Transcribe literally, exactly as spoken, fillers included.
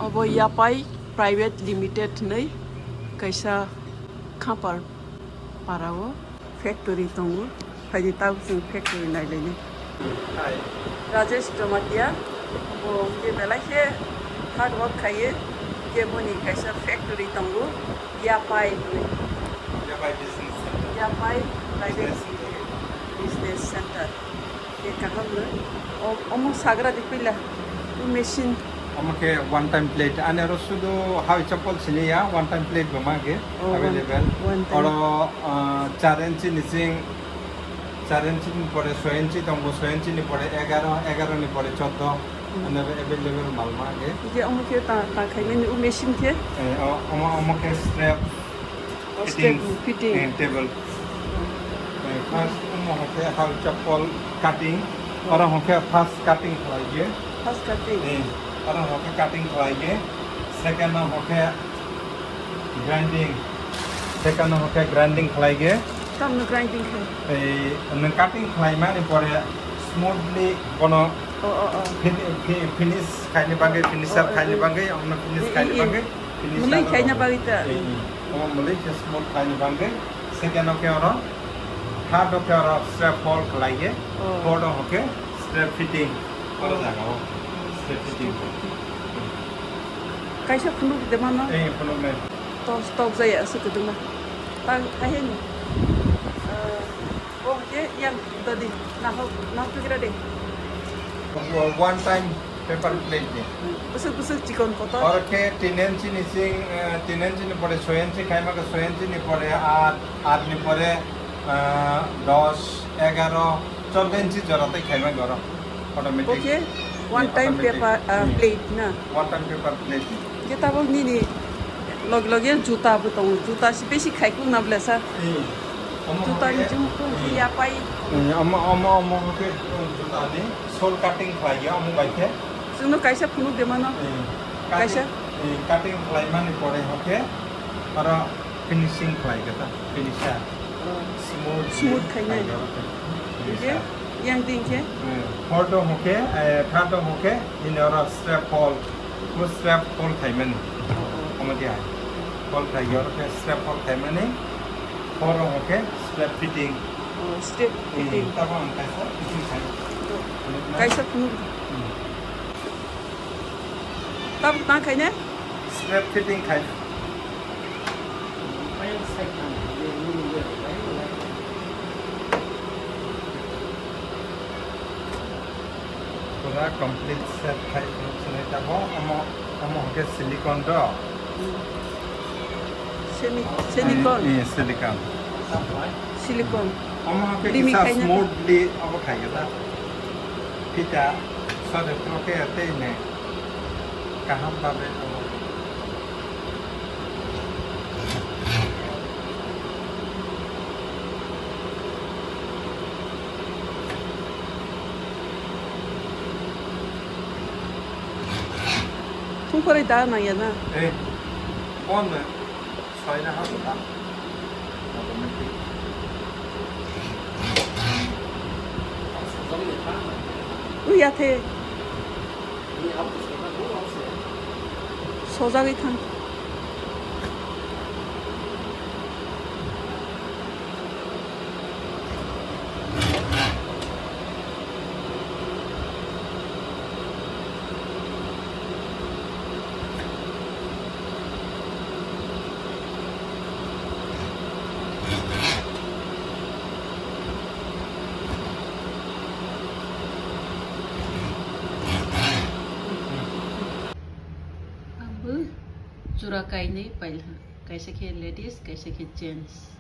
Obo Yapai Private Limited hinwi kaisa Khampar para o factory tongo. Phaidi tabuk chwng factory nailaini. Hai. Rajesh Jamatia, bo hwnkhe belai khe hard work khaiwi, hwnkhe boni kaisa factory tongo, Yapai hinwi. Yapai Business Center. Yapai Private Business Center. Business Center. Khe kaham no. O, omo sagra di puila. O machine. Omo khe one time plate. Ani oro sudu hai chappal sini ya, one time plate bo ma khe Oh, one, available. One time. Oro, ah, char inchi ni sing, char inchi ni pore soi inchi tongo, soi inchi ni pore egaro, egaro ni pore choddo. Hmm. Ani oro available mal ma khe. Je omo khe ta, ta khaimani o machine khe? Eh, o, omo, omo khe strap. Oh, fitting. Step fitting. Eh, table. Eh, first omo hwnkhe hal chappal cutting. Oro hwnkhe first cutting khlai khe. First cutting. Eh, oro hwnkhe cutting khlai khe. Second o hwnkhe grinding. Second o hwnkhe grinding khlai khe. Tamno grinding khe? Eh, nwng cutting khlai mani pore smoothly bono Oh, oh, oh. Fin-, fi-, finish khaini bagwi, finisher Oh, oh, khaini oh. bagwi, omono finish Eh, khaini eh, eh. bagwi. Finish Mulai khaina bagwi ta. Eh, eh. Omo mulai khe smooth khaini bagwi. Second o khe oro, third o khe oro strap hole khlai khe. Oh. Fourth o khe strap fitting. Oro Oh. jaga o strap fitting. Kaisa phunuk de mano? Eh, phunuk nai. Tok, tok jaya aswk kwdwma. Ta, ta heno. Ah, oh, je yang tadi. Nahok, nahok kira de. One time paper plate ni. Bwswk bwswk chikon kotor. Oro khe tin inchi ni sing, eh, tin inchi ni pore soi inchi khaima khe soi inchi ni pore aat, aat ni pore, eh, dos, egaro, choddo inchi jora tei khaima goro. Automatic. Okay, one time Automatic. paper, uh, Hmm. plate na. One time paper plate. Khe tabuk nini logi logi juta bo tongo. Juta si besi khai kung na blesa. Hmm. Omo Juta ni hwnkhe, jung kung hmm. ya pai. Hmm, omo, omo, omo hwnkhe, hmm, juta ni sole cutting khlai ya omo bai khe. Chwngno kaisa phunuk de mano. Hmm. Kaisa? Cutting, hmm, cutting khlai mani pore hwnkhe oro finishing khlai khe ta, finisher. Oh. Smooth, Smooth khainai. khlai khe oro khe Hwnkhe, finisher. yang di hwnkhe? Hmm. Fourth o hwnkhe, eh, third o hwnkhe, ini oro strap hole. Bo strap hole khaimani. Oh, oh. Omo dia. Hole khai oro khe strap hole khaimani. Fourth o hwnkhe strap fitting. Oh, strap Hmm, fitting. Tamo ang kaisa fitting khai. Kaisa phunuk. Hmm. Tabuk tang khaina? Strap fitting khai. Pura complete set khai phunuk swnai tabuk. Omo, omo hwnkhe silicone do. Semi-, silicone. Eh, eh, silicone. Silicone. Omo hwnkhe Limi kisa khaina. Smoothly obo khai khe ta. Phita sode pro khe tei ne kaham babe obo. Thung pore da nang ya na? Eh, phone. Soina ha ta. Automatic. Ui, ya the. Sojagwi thang. Ang bo jora kainwi pailha, kaisa khe ladies, kaisa khe gents.